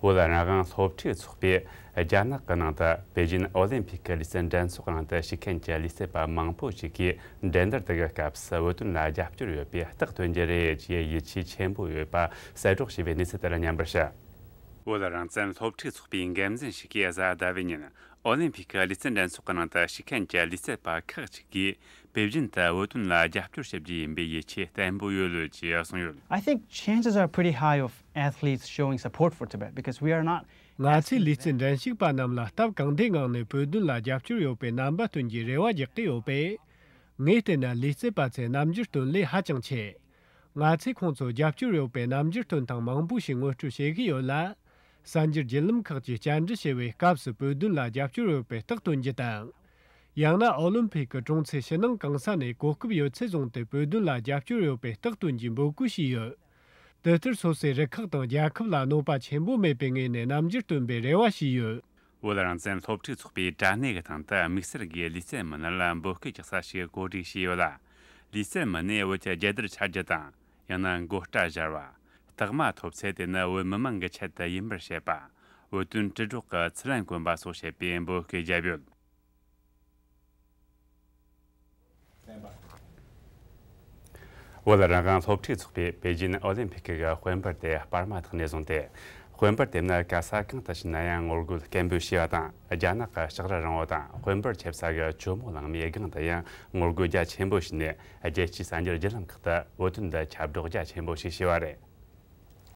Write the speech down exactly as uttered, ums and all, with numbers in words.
བོད་རང་དབང་སློབ་ཕྲུག་ཚོགས་པས་རྒྱ་ནག་གི་ནང་དུ་པེ་ཅིན་ཨོ་ལིམ་ཕིག་གི་ལུས་རྩལ་འགྲན་ཚོགས་ནང་དུ་ཞུགས་མཁན་གྱི་ལུས་རྩལ་པ་མང་པོ་ཞིག་གིས་འགྲན་བསྡུར་དེ་གི་སྐབས་སུ་བོད་དོན་ལ་རྒྱབ་སྐྱོར་ཡོད་པའི་རྟགས་སྟོན་རྒྱུ་རེད་ཅེས་ཡིད་ཆེས་ཆེན་པོ་ཡོད་པ་གསལ་སྒྲོག་བྱས་པའི་གནས་ཚུལ་དེ་ལ་ཉན་པར་ཞུ། བོད་རང་བཙན་སློབ་ཕྲུག་ཚོགས་པའི་འགན་འཛིན་ཞིག་གིས་གཟའ་ཟླ་བའི་ཉིན་ཨོ་ལིམ་ཕིག་གི་ལུས་རྩལ་འགྲན་ཚོགས་ཀྱི་ནང་དུ་ཞུགས་མཁན་གྱི་ལུས་རྩལ་པ་ཁག་ཅིག་གིས་པེ་ཅིན་དུ་བོད་དོན་ལ་རྒྱབ་སྐྱོར་བྱེད་རྒྱུ་ཡིན་པའི་ཡིད་ཆེས་བརྟན་པོ་ཡོད་ལོས་ཅེས་གསུངས་ཡོད། I think chances are pretty high of athletes showing support for Tibet because we are not ང་ཚོས་ལུས་རྩལ་འགྲན་ཞུགས་པ་རྣམས་ལ་སྟབས་གང་བདེའི་ངང་ནས་བོད་དོན་ལ་རྒྱབ་སྐྱོར་ཡོད་པའི་རྣམ་པ་སྟོན་རྒྱུའི་རེ་བ་རྒྱག་གི་ཡོད་པས། ངས་བལྟས་ན་ལུས་རྩལ་པ་ཚོས་རྣམ་འགྱུར་སྟོན་ལས་ཧ་ཅང་ཆེ། ང་ཚོས་ཁོང་ཚོར་རྒྱབ་སྐྱོར་ཡོད་པའི་རྣམ་འགྱུར་སྟོན་སྟངས་མང་པོ་ཞིག་ངོ་སྤྲོད་བྱེད་ཀྱི་ཡོད་ལ། གསར་འགྱུར་བརྒྱུད་ལམ་ཁག་གིས་བཅར་འདྲི་བྱས་པའི་སྐབས་སུ་བོད་དོན་ལ་རྒྱབ་སྐྱོར་ཡོད་པའི་རྟགས་སྟོན་རྒྱུ་དང་། ཡང་ན་ཨོ་ལིམ་ཕིག་གི་གྲོང་ཚོའི་ཕྱི་ནང་གང་ས་ནས་གོ་སྐབས་ཡོད་ཚད་བཟུང་སྟེ་བོད་དོན་ལ་རྒྱབ་སྐྱོར་ཡོད་པའི་རྟགས་སྟོན་གྱི་འབོད་སྐུལ་བྱས་ཡོད། དེ་ལྟར་སོ་སོའི་རུ་ཁག་དང་རྒྱལ་ཁབ་ལ་གནོད་པ་ཆེན་པོ་མེད་པའི་ངོས་ནས་རྣམ་འགྱུར་སྟོན་པའི་རེ་བ་བྱས་ཡོད། བོད་རང་བཙན་སློབ་ཕྲུག་ཚོགས་པའི་དྲ་གནས་ཀྱི་སྟེང་དུ་དམིགས་བསལ་གྱིས་ལུས་རྩལ་མི་སྣ་ལ་འབོད་སྐུལ་རྒྱག་ས་ཞིག་གོ་སྒྲིག་བྱས་ཡོད་ལ། ལུས་རྩལ་མི་སྣས་བོད་ཀྱི་རྒྱལ་དར་འཕྱར་རྒྱུ་དང་། ཡང་ན་མགོ་སྐྲ་སྦྱར་བ། རྟགས་མ་ཐོབ་ཚེ་དེ་ནི་བོད་མི་མང་གི་ཆེད་དུ་ཡིན་པར་བཤད་པ། བོད་དོན་དྲིལ་སྒྲོག་གི་ཚུར་ལན་བསྐོན་པ་སོགས་བྱེད་པའི་འབོད་སྐུལ་བརྒྱབ་ཡོད། བོད་རང་དབང་སློབ་ཕྲུག་ཚོགས་པས་པེ་ཅིན་ཨོ་ལིམ་ཕིག་གི་དཔལ་འབར་དེ་སྤར་མ་ཐག་ནས་བཟུང་སྟེ། དཔལ་འབར་དེ་ནི་ག་ས་གང་དུ་ཕྱིན་ན་ཡང་ངོ་རྒོལ་སྐད་འབོད་བྱས་པ་དང་། རྒྱ་ནག་གི་ལྕགས་རི་རིང་བོ་དང་དཔལ་འབར་ཆེ་ས་གི་ཇོ་མོ་གླིང་མའི་སྒང་དུ་ཡང་ངོ་རྒོལ་རྒྱ་ཆེན་པོ་བྱས་ནས། རྒྱལ་སྤྱིའི་གསར་འགྱུར་བརྒྱུད་ལམ་ཁག་ཏུ་བོད་དོན་འདི་ཁྱབ་བསྒྲགས་རྒྱ་ཆེན་པོ་ཞིག་བྱས་པ་རེད།